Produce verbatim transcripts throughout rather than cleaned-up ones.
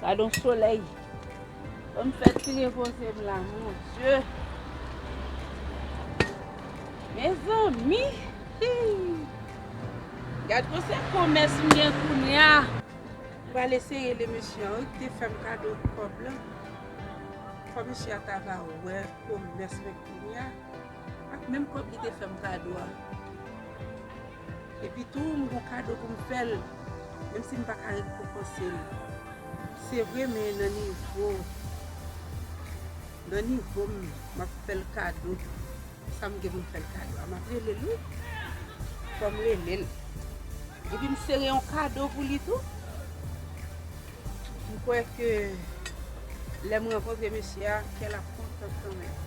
Gade yon solèy. Ban m fè ti repoze m la, mon Dye. Mezanmi. Hi. Gad konse komès m gen kounye a. M pral eseye rele mesye an, wi, ki te fè m kado kòb la. Fò mesye a ta va wè komès mwen kounye a. Ak menm kòb li te fè m kado a. Epi tou, m gon kado pou m fè l, menm si m pa ka rekonpanse l. Se vre, men nan nivo, nan nivo m, m ap fè l kado. Sa m gen pou m fè l kado a, m ap rele l, wi. Fò m rele l. Epi m sere yon kado pou li tou. M kwè ke lè m rankontre mesye a, kè l ap kontan kanmenm.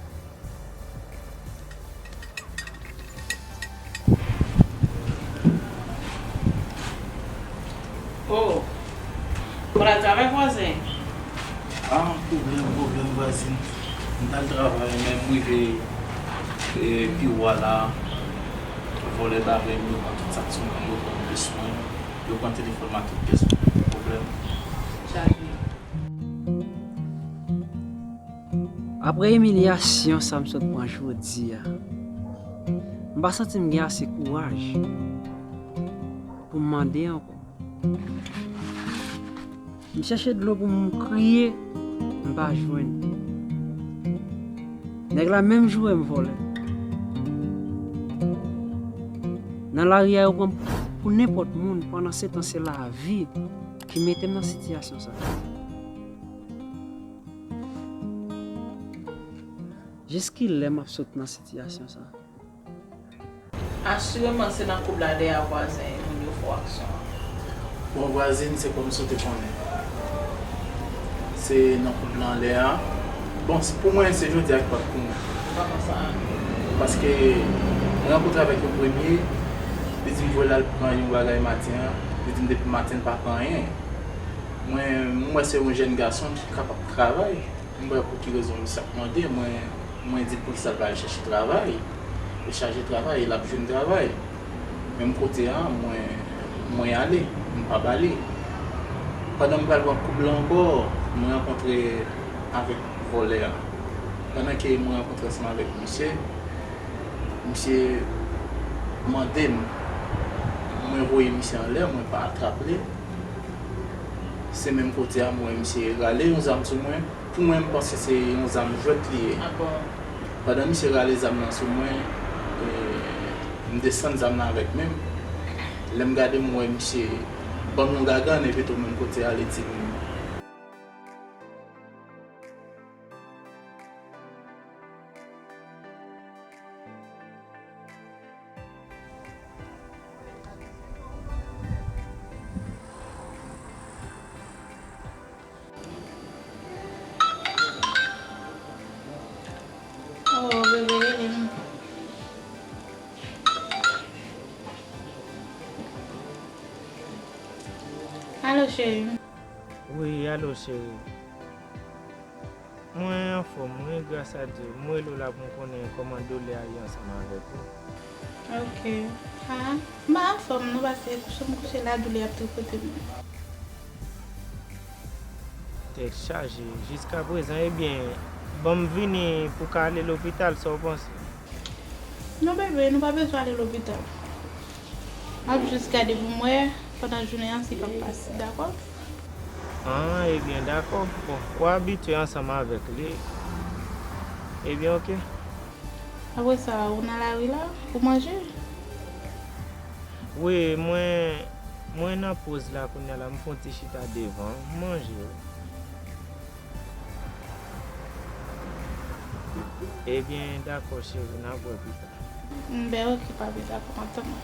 Oh, bon travay, vwazen. Ah, pwoblèm, pwoblèm, vwazin. M t al travay, men m rive, e, biwo a la, vòlè bare m, yo pran tout sa k sou mwen, yo pran pyès mwen, yo pran telefòn mwen ak tout pyès mwen. Pwoblèm. Chaje. Apre imilyasyon sa m sot pran jodi a, m pa santi m gen ase kouraj pou m mande ankò. M chèche dlo pou m kriye, m pa jwenn. Nèg la menm joure m vòlè. Nan lari a, yo pran m pou nenpòt moun, pandan se tan se lavi ki mete m nan sitiyasyon sa. Jiskilè m ap sot nan sitiyasyon sa? Asireman, se nan koub la dèyè vwazen moun yo fè w aksyon an. Bon, vwazin, se kòmsi w te konnen. Se nan koub la anlè a. Bon, se pou mwen, se jodi a ki pa t pou mwen. Kòman sa? Paske mwen rankontre avèk yon premye, li di m voye l al pran yon bagay maten an, li di m depi maten l pa pran anyen. Mwen, m wè se yon jèn gason ki kapab travay. M pa wè pou ki rezon misye ap mande, mwen, mwen di l poukisa l pa al chèche travay. Li chaje travay, l ap jwenn travay. Menm kote a, mwen, mwen ale, m pa ba li. Pandan m pral pran koub la ankò, mwen rankontre avèk vòlè a. Pandan ke mwen rankontre ansanm avèk misye, misye mande m, mwen voye misye anlè, mwen pa atrap li. Se menm kote a, mwen wè misye rale yon zam sou mwen. Pou mwen, m panse se yon zam jwèt li ye. Ah bon? Pandan misye rale zam nan sou mwen, e, m desann zam nan avèk men m. Lè m gade, m wè misye ban m yon gagann, epi tou menm kote a, li di m, Oh, bebe, rele m. Alo, cheri. Wi, alo, cheri. Mwen anfòm, wi, gras a Dye. M rele w la pou m konnen kòman doulè a ye ansanm avèk ou. Ok. Ah, m pa anfòm non, paske kouche m kouche la, doulè ap tripote m. Tèt chaje. Jiskaprezan, ebyen, ban m vini pou ka ale lopital, sa w panse? Non, bebe, nou pa bezwen ale lopital. M ap jis gade pou m wè pandan jounen an si l ap pase, dakò? Ah, ebyen, dakò. Bon, w abitye ansanm avèk li. Ebyen, oke. Apre sa, ou nan lari la? Ou manje? Wi, mwen, mwen nan poz la kounye a la, m fè yon ti chita devan, m manje, wi. Ebyen, dakò, cheri, n ap wè pita. M, ben, oke, papi, dakò, m ap tann ou.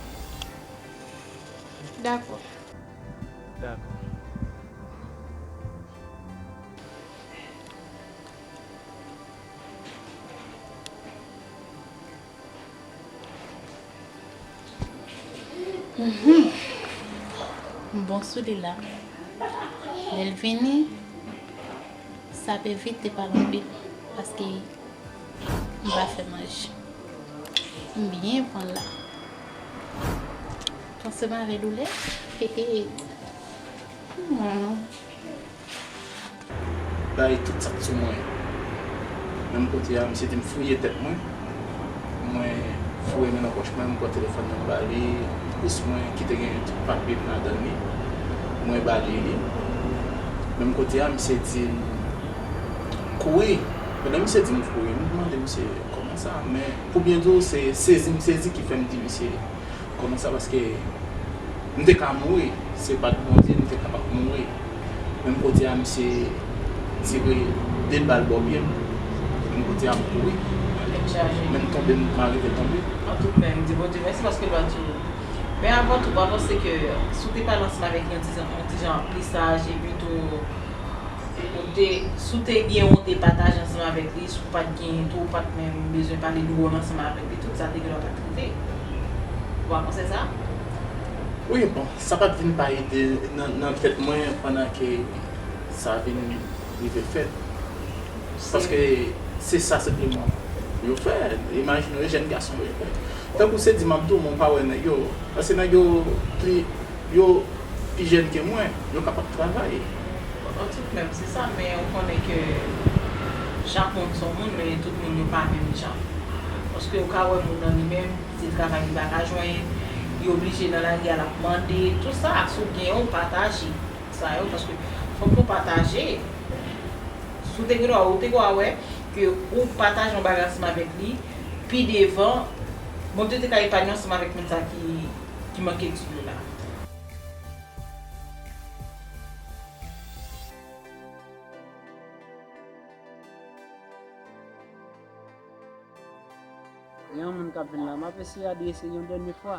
Dakò. Dakò. Mhm. M bon sou li la. Lè l vini, sape vit, te pale anpil, paske m pa fè manje. M byen pran l la. Panse m avè doulè. Hehe. Hmm. Bay tout sa k sou mwen. Menm kote a, misye di m fouye tèt mwen. Mwen foure men nan pòch mwen, m pran telefòn nan m ba li, bous mwen ki te gen tout papye m ladan li. Mwen ba li li. Menm kote a, misye di m kouri. Pandan misye di m kouri, m mande misye kòman sa, men pou byen di w, se sezi m sezi ki fè m di misye kòman sa, paske m te ka mouri, se pa t Bondye, m te kapab mouri. Menm kote a, misye tire de bal bò pye m. Menm kote a, m kouri. Tèt chaje. Men m tonbe, m arive tonbe. An tout men, m di Bondye mèsi paske l pa di w. Men avan tou, pa panse ke si w te pale ansanm avèk li yon ti jan, yon ti jan plis aje, epi tou, ou te, si w te gen yon te pataje ansanm avèk li, si w pa t gen tou, ou pa t menm bezwen pale dwòl ansanm avèk li, tout sa te gen dwa pa t rive. Ou pa panse sa? Wi, bon, sa pa t vin pa ide nan, nan tèt mwen pandan ke sa vin rive fèt. Paske se sa senpleman yo fè. Imajine w, jèn gason yo fè. Tankou se di m ap di w, men w pa wè nèg yo. Paske nèg yo pli, yo pi jèn ke mwen, yo kapab travay. Bon, tout menm, se sa, men ou konnen ke chak moun se yon moun, men tout moun yo pa menm jan. Paske ou ka wè moun nan li menm, se travay li pa ka jwenn, li oblije nan lari a l ap mande, tout sa, si w gen, ou pataje sa yo, paske fòk nou pataje. Si w te gen dwa, ou te gen dwa wè ke ou pataje yon bagay ansanm avèk li, pi devan, Bondye te ka epanye w ansanm avèk moun sa ki, ki manke di yo la. Gen yon moun k ap vin la, m ap eseye adrese l yon dènye fwa.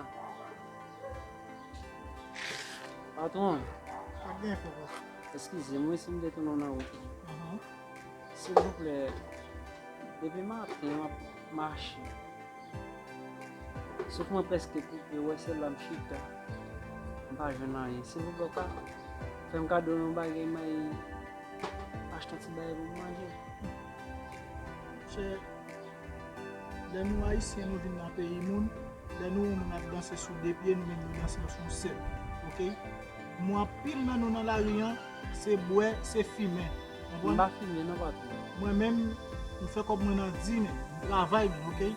Patwon. Ap gen fè, patwon. Eskize m wi si m detounen w nan wout lan. Mhm. Silvouplè, depi maten m ap mache. Souf mwen prèske koupe, w wè sèl la m chita. M pa jwenn anyen. Silvouplè, w ka fè m kado yon bagay, m al achte yon ti bagay pou m manje? Monchè, lè nou Ayisyen, nou vin nan peyi moun, lè nou wè yon moun ap danse sou de pye, nou menm nou danse sou sèt, oke? M wè anpil nan nou nan lari an, se bwè, se fimen. Konprann? M pa fimen non, patwon. Mwen menm, m fè kòb mwen nan di men, m travay men, oke?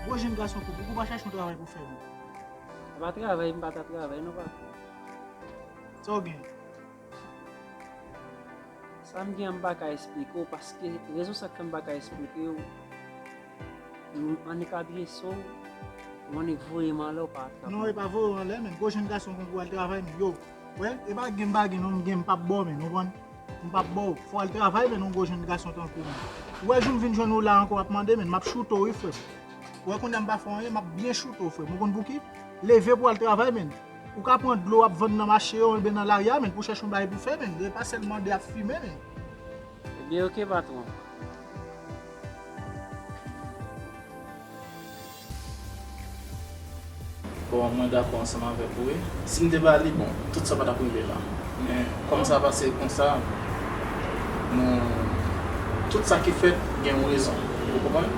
Gwo jèn gason kou, pouki w pa chache yon travay pou fè men? Se pa travay, m pa ta travay non, patwon. Sa w gen? Sa m gen an m pa ka esplike w, paske rezon sa k fè m pa ka esplike w, m annik abiye so w, m annik voye m anlè w pa atrap mwen. Non, e pa voye w anlè, men gwo jèn gason konn pou al travay, men yo. Wè, e pa gen m pa gen non, m gen m p ap ba w, men, w konprann? M p ap ba w, fò w al travay, men, yon gwo jèn gason tankou w, men. Ou wè, jou m vin jwenn ou la ankò, w ap mande, men, m ap choute w, wi, frè m. Ou wè, kounye a m pa fè w anyen, m ap byen choute w, frè m. Ou konn pouki? Leve pou w al travay, men. Ou ka pran dlo w ap vann nan mache yo, oubyen nan lari a, men, pou w chèche yon bagay pou w fè, men. E pa sèl mande ap fimen, men. Ebyen, oke, patwon. Bon, mwen dakò ansanm avèk ou, wi. Si m te ba li, bon, tout sa pa t ap rive la. Men, kòm sa pase konsa, nou, tout sa ki fèt, gen yon rezon. Ou konprann?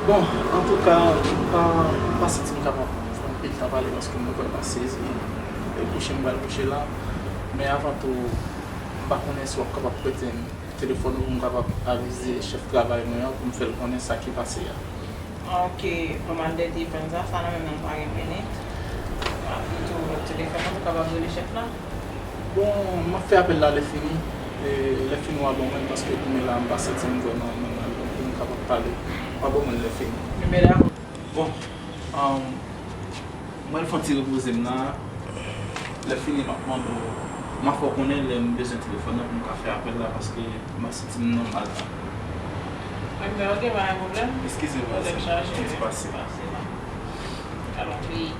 Bon, antouka, m pa, m pa santi m kapab fè anpil tan pale paske mwen vrèman sezi. E kouche m pral kouche la. Men avan tou, m pa konnen si w ap kapab prete m telefòn ou pou m kapab avize chèf travay mwen an pou m fè l konnen sa ki pase a. Ok, ban m al dèyè telefòn sa, sa nan menm nan m pa gen minit. M ap kite w telefòn nan pou w kapab rele chèf la. Bon, m ap fè apèl la lè fini. E lè fini w a ban mwen l paske kounye la m pa santi m vrèman nòmal pou m kapab pale. W a ban mwen l lè fini. Ebyen dakò. Bon, um, mwen fè yon ti repoze m la. Lè fini, m ap mande w, m ap fè w konnen lè m bezwen telefòn nan pou m ka fè apèl la, paske m pa santi m nòmal la. Ebyen, ok, pa gen pwoblèm. Eskize m, tèt chaje, ti pase. Pase la. Alò, wi.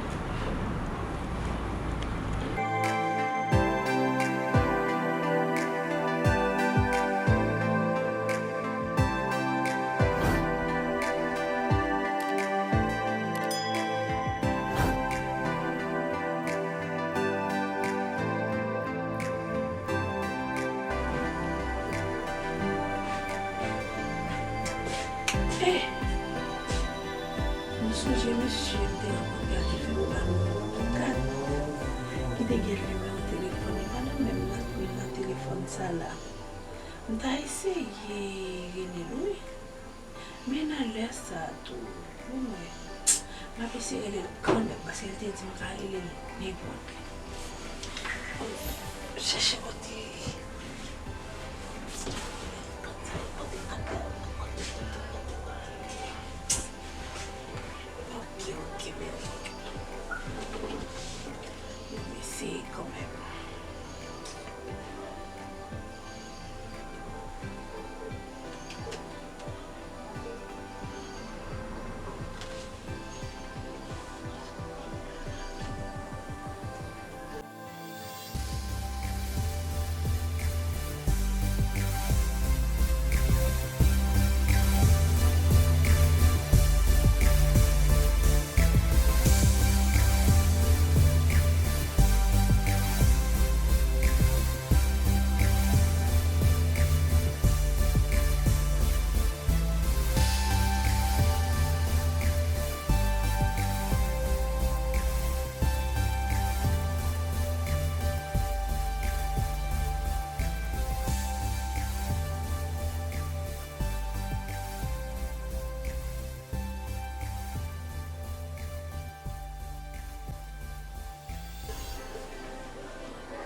Eh! M sonje mesye m te rankontre a ki fè m pa nimewo kontak, ki te gen nimewo telefòn li, pa nan menm nan wi nan telefòn sa la. M ta eseye rele l, wi. Men nan lè sa a tou, pou mwen, m ap eseye rele l kanmenm, paske l te di m ka rele l nenpòt lè. Chèche kote. Ok, ok, men. M eseye kanmenm.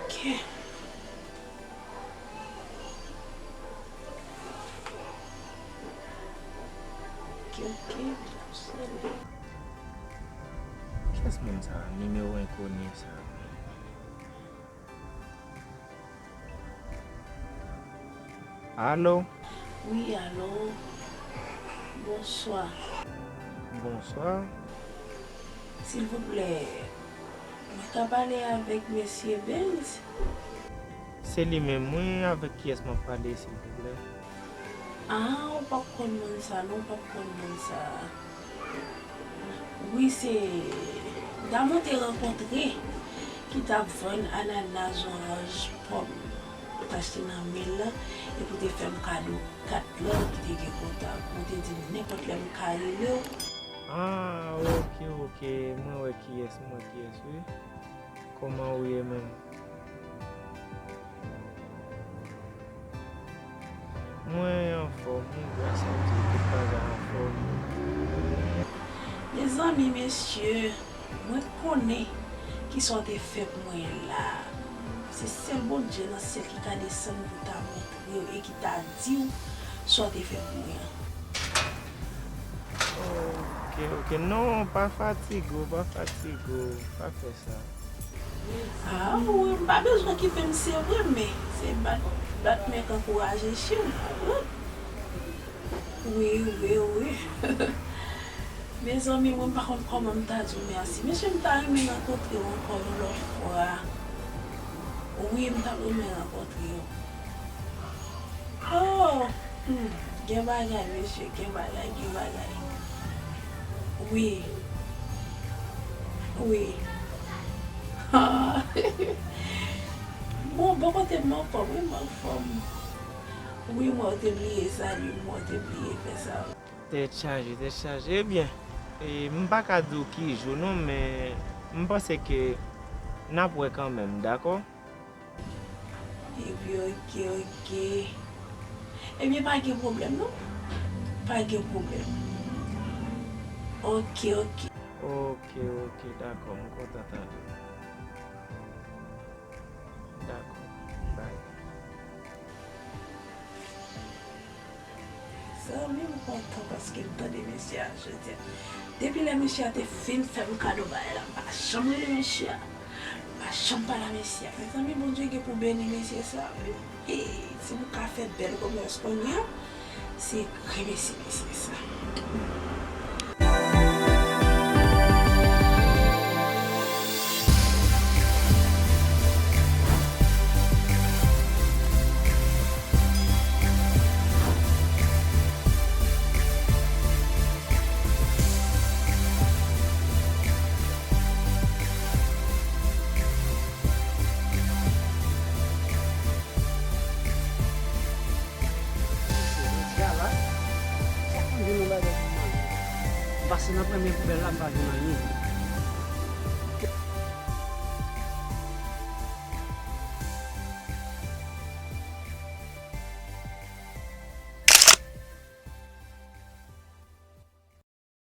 Ok. Ok, ok. Kiyès moun sa? Nimewo enkoni sa. Alo? Wi, alo. Bonswa. Bonswa. Silvouplè, mwen ka pale avèk mesye Benz? Se li menm, wi. Avèk kiyès m ap pale, silvouplè? Ah, ou p ap konn moun sa, non, ou p ap konn moun sa. Wi, se dam ou te rankontre ki t ap vann anana, zoranj, pòm, ou t achte nan men l lan, epi w te fè m kado kat lan ki te gen kontak ou, ou te di m nenpòt lè m ka rele w. Ah, ok, ok, mwen wè kiyès, mwen wè kiyès, wi. Kòman ou ye menm? Mwen anfòm, wi, gras a Dye, tout bagay anfòm. Mezanmi, mesye, mwen konnen kisa w te fè pou mwen la. Se sèl Bondye nan syèl ki ka desann pou ta montre w e ki ta di w sa w te fè pou mwen an. Ok, ok. Non, pa fatige w, pa fatige w, pa fè sa. Ah, wi, m pa bezwen kite m, se vre, men se bat, bat men k ankouraje chen, wi. Wi, wi, wi. Mezanmi, mwen pa konn kòman m ta di w mèsi. Mesye, m ta renmen rankontre w ankò yon lòt fwa. Wi, m ta renmen rankontre w. Oh, hmm, gen bagay, mesye, gen bagay, gen bagay. Wi. Wi. Bon, bò kote m anfòm, wi, m anfòm. Wi, mwen te bliye sa, wi, mwen te bliye fè sa. Tèt chaje, tèt chaje. Ebyen, e, m pa ka di w ki jou non, men m panse ke n ap wè kanmenm, dakò? Ebyen, ok, ok. Ebyen, pa gen pwoblèm, non. Pa gen pwoblèm. Ok, ok. Ok, ok, dakò, m kontan tande w. Dakò, bay. Zanmi m kontan paske m tande mesye a jodi a. Depi lè mesye a te fin fè m kado bagay la, m pa janm rele mesye a. M pa janm pale a mesye a. Mezanmi, Bondye gen pou beni mesye sa a, wi. E si m ka fè bèl komès kounye a, se gremesi mesye sa. Mesye, jodi a la, fòk mwen jwenn yon bagay pou m manje. M pase nan premye poubèl la, m pa jwenn anyen.